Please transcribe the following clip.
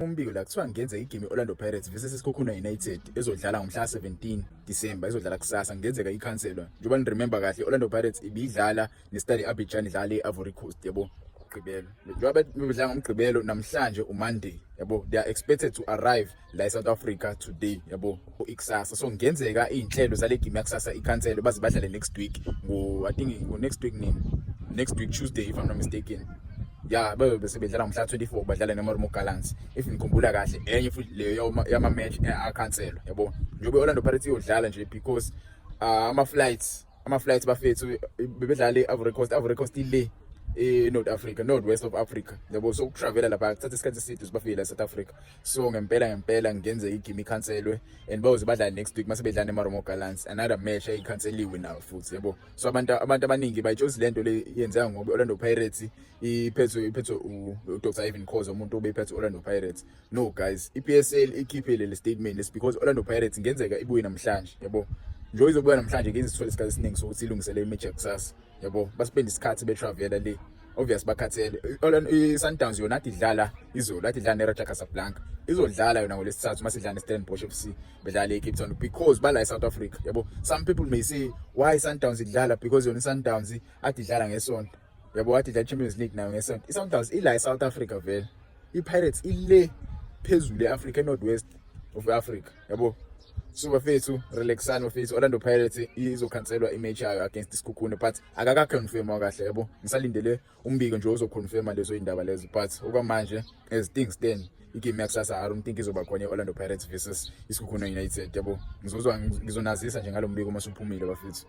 Umbiko la kuthiwa kungenzeka igame i-Orlando Pirates versus iSekhukhune United ezodlala ngomhla 17 December, ezodlala kusasa, kungenzeka ikhanselwa. Njengoba niremember kahle, i-Orlando Pirates ibidlala neStade Abidjan, idlala e-Ivory Coast, yabo, Mgqibelo. Njengoba bebedlala ngoMgqibelo, namhlanje uMonday, yabo, they are expected to arrive la eSouth Africa today, yabo, ikusasa. So kungenzeka izinhlelo zale game yakusasa ikhanselwe, baze badlale next week ngo, I think ngo next week nini, next week Tuesday, if I'm not mistaken. Ya, babe bese bedlala ngomhla 24, badlala neMarumo Gallants, if nikhumbula kahle. Enye futhi leyo yama match akhanselwa, yabo, njengoba i-Orlando Pirates iyodlala nje because ama flights, bafethu, bebedlala e-Ivory Coast. Ivory Coast ile e-North Africa, North West of Africa, yabo. So ukutravela lapha kuthatha isikhathi eside bafike la South Africa. So ngempela ngempela kungenzeka igame ikhanselwe and bayoze badlale next week mase bedlala neMarumo Gallants, another match ayikhanseliwe nayo futhi, yabo. So abantu abaningi bayitshozi lento le yenzeka ngoba i-Orlando Pirates iphethwe uDr Irvin Khoza, umuntu obephethe Orlando Pirates. No guys, iPSL ikhiphile le statement is because Orlando Pirates ngenzeka ibuye namhlanje, yabo. Njengoba izobuya namhlanje, ngeke isithole isikhathi esiningi sokuthi ilungisele imatch yakusasa, yabo. Baspend isikhathi betravela le, obvious bakhathele. I-Sundowns yona ade idlala izolo, ade idlala neRaja Casablanca, izodlala yona ngolesithathu mase idlala neStellenbosch FC, bedlala eCape Town because bala eSouth Africa, yabo. Some people may say, why Sundowns idlala? Because yona iSundowns ade idlala ngesonto, yabo, ade idlala Champions League nayo ngesonto. iSundowns ila eSouth Africa vele, iPirates ile phezulu eAfrica, eNorth West of Africa, yabo. So bafethu, relaxani bafethu, Orlando Pirates izokhanselwa imatch yayo against iSekhukhune, but akakaconfirm kahle, yabo. Ngisalindele umbiko nje ozoconfirma lezo indaba lezo, but okwamanje, as things stand, igame yakusasa I don't think izoba khona, i-Orlando Pirates versus iSekhukhune United, yabo. Ngizozwa, ngizonazisa nje ngalo mbiko uma usuphumile, bafethu.